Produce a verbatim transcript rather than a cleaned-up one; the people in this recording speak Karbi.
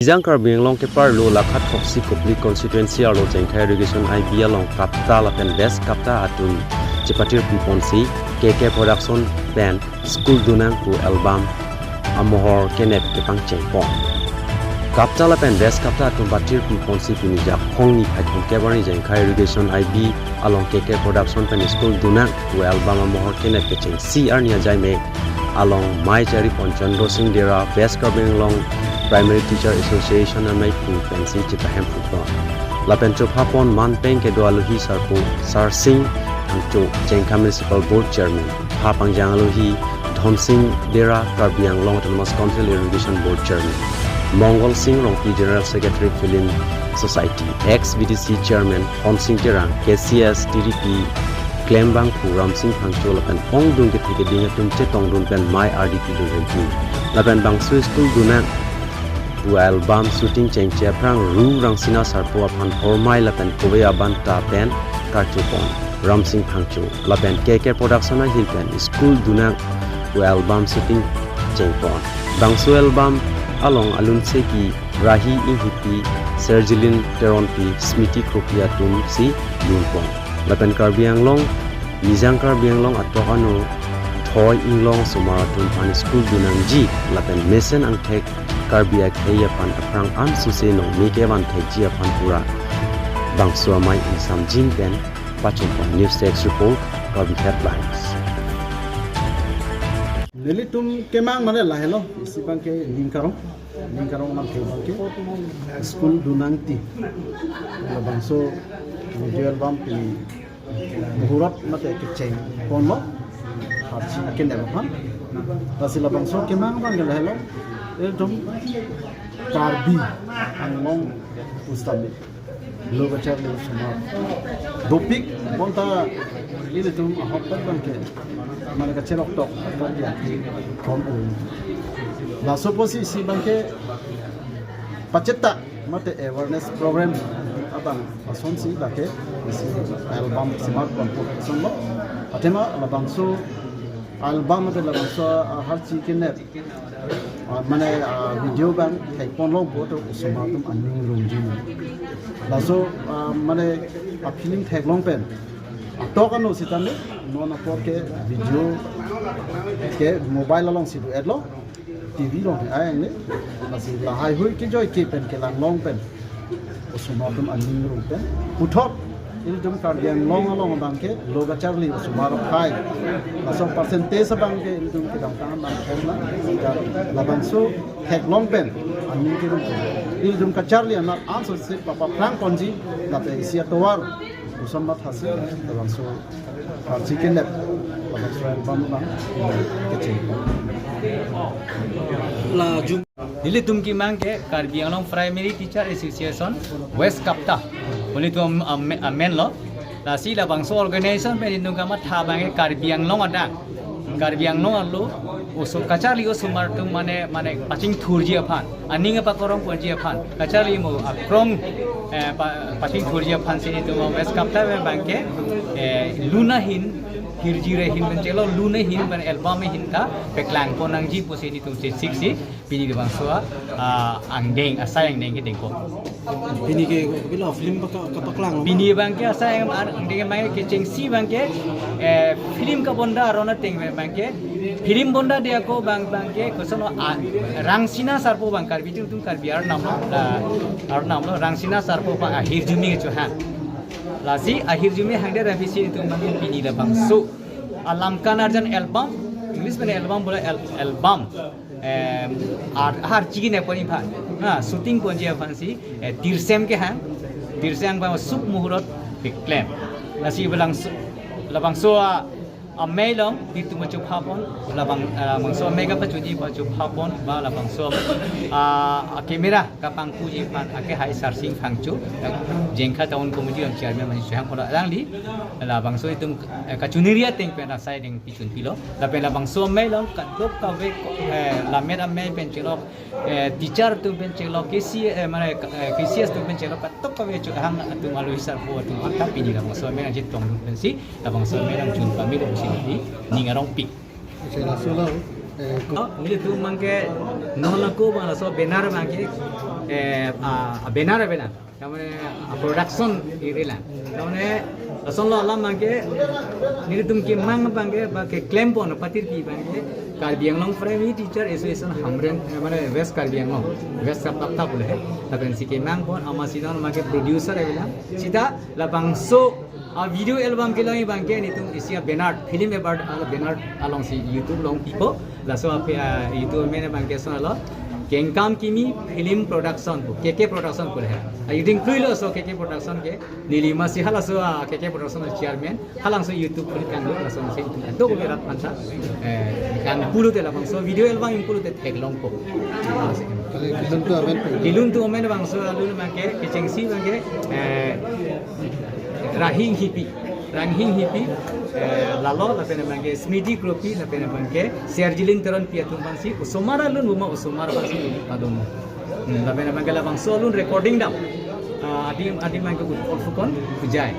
Nijang Karbi Anglong keparlo lakhat throksi Kopili constituency arlo Jengkha irrigation I B along KAPTA lapen West KAPTA atum chepatir piponsi K K Production pen School Dunang pu album amohor kenep kepangchengpon. KAPTA lapen West KAPTA atum patir piponsi pini Jakhong niphai thomkep arni Jengkha irrigation I B along K K Production pen School Dunang pu album amohor kenep kechengsi arni ajaime along mei charipon Chandra Sing Dera, West Karbi Anglong Primary Teacher Association amei pu pensi chepahemphupo. Lapen chophapon manpeng kedo alohi sarpo Sarsing Phangcho, Jengkha Municipal Board Chairman, pha pangjang alohi Dhonsing Dera, Karbi Anglong Autonomous Council Irrigation Board Chairman, Mongol Sing Rongpi, General Secretary Film Society, ex V D C Chairman Honsing Terang, K C S T D P klembangphu Ramsing Phangcho lapen ongdung kethe keding atum chetongdun pen mei ardi pidun rinti. Lapen bangso School Dunang pu album shooting chengche aphrang Ru Rangsina Sarpo aphan hormei lapen kove abanta pen karchupon Ramsing Phangcho lapen K K Production ahil pen School Dunang pu album shooting chengpon. Bangso album along alun seki Rahi Inghipi, Sergilin Teronpi, Smiti Kropi atumsi lunpon. Lapen Karbi Anglong, Nijang Karbi Anglong atok ano thoi inglong osomar atum aphan School Dunangji lapen mesen angthek Karbi akhei aphan aphrang an suse nong mike van thekji aphan pura bangso amei ingsamjin pen pachunpon. News Desk Report, Karbi Headlines. Nelitum kemang mane lahelo, isi abangke Ningkarong, Ningkarong abangke abangke School Dunang ti. Labangso video album pini muhurat mate kechengponlo, harchi kenep aphan. Lasi labangso kemang abangke lahelo, ilitum Karbi Anglong pusitame lo kacharli osomar dopik bonta ilitum ahokpet abangke mane kacheroktok akan dia kon un. Laso apotsi isi abangke pacheta mate awareness program abang asonsi lake isi album smart bangko asonlo. Athema labangso album mate labangso, ah, harchi kenep, ah, mane, ah, video abang thekponlo pulote osomar atum aning rungji. Laso, ah, mane a-film theklong pen atok ano sitame non apor ke video ke mobile alongsi do-etlo, T V along ai angle. Lasi lahaihui kejoike pen kelanglong pen osomar atum aning rung pen puthot ilitum Karbi Anglong along abangke lo kacharli osomar akhei. Laso percentage abangke ilitum kedamtang abang kena labangso theklong pen aning kerung pen ilitum kacharli anat ansose papaphrangponji lapen isi atovar osomar athasi labangso harchi kenep labangso album abang kecheng. La jum Nelitum kemang ke Karbi Anglong Primary Teacher Association West KAPTA. Nelitum am-, am-, amenlo. Lasi labangso organization pen nelitum kamatha abangke Karbi Anglong adang, Karbi Anglong arlo oso kacharli osomar atum mane, mane pachingthurji aphan, aning apakorongponji aphan, kacharli mo akrong, eh, pa-, pachingthurji aphansi nelitum West KAPTA abangke, eh, lun ahin, hirjir ahin pen chelo, lun ahin pen album ahin ta paklangpon nangji pusi nelitum chesiksi pini labangso, ah, angdeng, asai angdeng kedengpo. Pini ke bilo film baka kapaklang. Pini abangke asai ang-, angdeng abangke kechengsi abangke, eh, film kabonda aron ateng abangke, film bonda dia ko abang abangke koson, ah, Rangsina Sarpo abang Karbi atum, Karbi arnam, ah, arnamlo Rangsina Sarpo abang ahirjume kechohang. Lasi ahirjume hangdet apotsi nelitum abangke pini labangso alam kan arjan album, English pen album bole al-, album. Em, ar-, harchi kenep aphan, ha, shooting ponji aphansi, eh, Tirsem kehang, Tirsem abang suk muhurat keklem. Lasi labangso, labangso, ah, amei along nelitum chophapon, labang, ah, labangso amei kapachunji aphan chophapon, ba labangso, ah, ah, camera kapangkuji aphan akehai Sarsing Phangcho, Jengkha Town Committee ang chairman mani Suhang Khola alangli, labangso itum, eh, kachoniri ateng pen asai deng pichun pilo. Lapen labangso amei along kadokave, eh, lammet amei pen chelo, eh, teacher atum pen chelo, K C, eh, mane, eh, K C S atum pen chelo, kadokave chohang atum alohi sarpo atum aphan ta pini labangso amei along chetongdun pensi labangso amei along chun pamelo pusi neli ning arongpik. Oke, laso lo, eh, ko- Oh, nelitum abangke non ako abang laso banner abangke, eh, a, a banner avelang. Tamane a production irilang. Tamane lasonlo alam abangke nelitum kemang abangke ba keklempon patirpi abangke Karbi Anglong Primary Teacher Association Hamren, eh, mane West Karbi Anglong, West Saptaptap pule he. Lapensi kemangpon amatsi non abangke producer avelang. Sita labangso a video album kelong abangke nelitum isi a banner, film award a banner alongsi YouTube along pipo. Laso ape, ah, YouTube amen abangke lasonlo, Kengkam Kimi Film Production pu, K K Production pu he. A, iding krui lo laso K K Production ke, neli masi halaso, ah, K K Production chairman, halabangso YouTube pun kanglo, laso si YouTube do ko berat manta, eh, kang pulote labangso video album pulote theklongpo. Kali kelun atum amen pu. Kelun atum amen bangso alun abangke, kechengsi abangke, eh, Rahing Hipi, Rahing Hipi, eh, lalo, lapen abangke Smriti Kropi, lapen abangke Serjilin Teronpi atum abangsi, osomar alun buma osomar abangsi padon. Hmm, lapen abangke labangso alun recording dam. Ah, adim, adim abangke Utpal Fucon, Pujai.